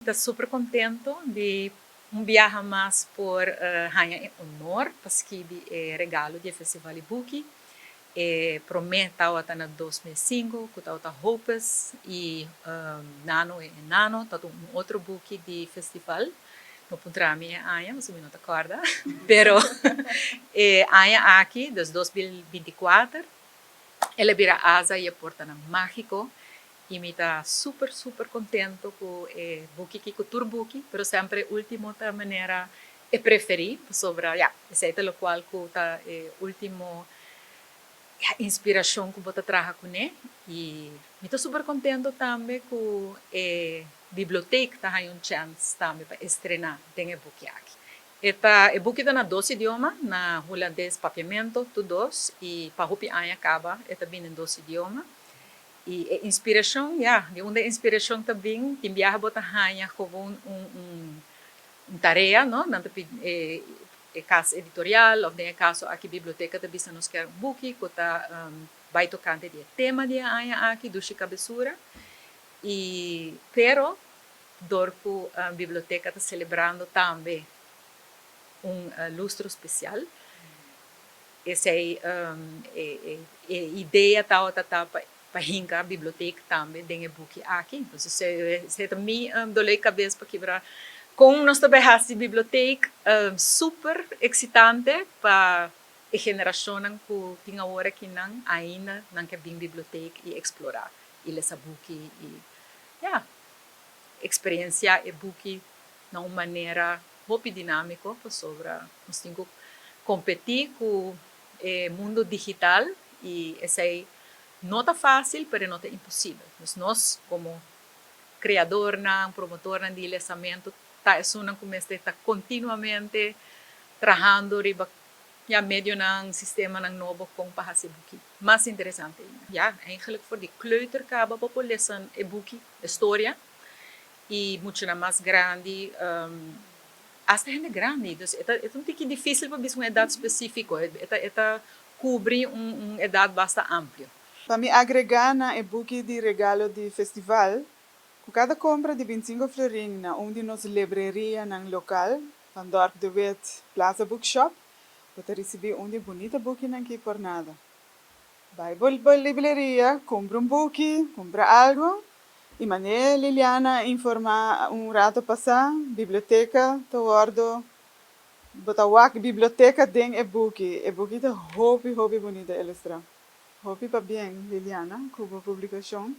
Ta super contento di un biaha mas por haña e honor pa skibi e regalo di e Festival di Buki. E prome tawata na 2005 cu tawata Hopes y Nano e Enano, tawata un otro buki di festival. No puntra mi e aña, pasobra mi no ta corda. Pero e aña aki, dus 2024, el a bira Aza y e Portanan Magico y mi ta super super contento cu e buki aki, cu tur buki, pero semper e ultimo ta manera e preferi, pasobra ja, esey ta locual cu ta e ultimo, ja, inspiracion cu bo ta traha cune. Y mi ta super contento tambe cu e biblioteca ta haya un chance tambe pa estrena den e buki aki. E ta e buki ta na dos idioma, na Hulandes, Papiamento, tur dos, y pa hopi aña caba e ta bin den dos idioma. Y e inspiracion, ja, di unda e inspiracion ta bin, tin biaha bo ta haña gewoon un tarea, no? Nan ta pidi e cas editorial of den e caso aki biblioteca ta bisa nos kier un buki cu ta bay tocante di e tema di e aña aki, Dushi Cabesura. Y pero door cu biblioteca ta celebrando tambe un lustro special, esey e idea tawata ta pa hinca biblioteca tambe den e buki aki. Entonces esey ta mi dolor di cabes pa kibra con nos ta bay haci biblioteca super excitante pa e generacionnan cu tin awor akinan ainda nan ke bin biblioteca y explora y lesa buki y, ja, experiencia e buki na un manera hopi dinamico, pasobra nos tin cu competi cu e mundo digital y esey no ta facil, pero no ta imposibel. Dus nos como creadornan, promotornan di lesamento ta esunnan cu mester ta continuamente trahando riba, ja, medionan, sistemanan nobo con pa haci buki mas interesante. Ja, eigenlijk voor di kleuter caba bo por lesa e buki, e storia, y muchanan mas grandi, hasta hende grandi. Dus e ta un tiki dificil pa bisa un edad specifico, e ta cubri un edad basta amplio. Pa mi agrega na e buki di regalo di festival, cu cada compra di 25 florin na un di nos librerianan local, Van Dorp de Wit, Plaza Bookshop, bo ta ricibi un di bunita bukinan aki por nada. Bay bo libreria, cumpra un buki, cumpra algo, y manera Liliana informa un rato pasa, biblioteca ta wordo, bo ta wak biblioteca den e buki. E buki ta hopi, hopi bunita ilustra. Hopi pabien, Liliana, cu e publicacion.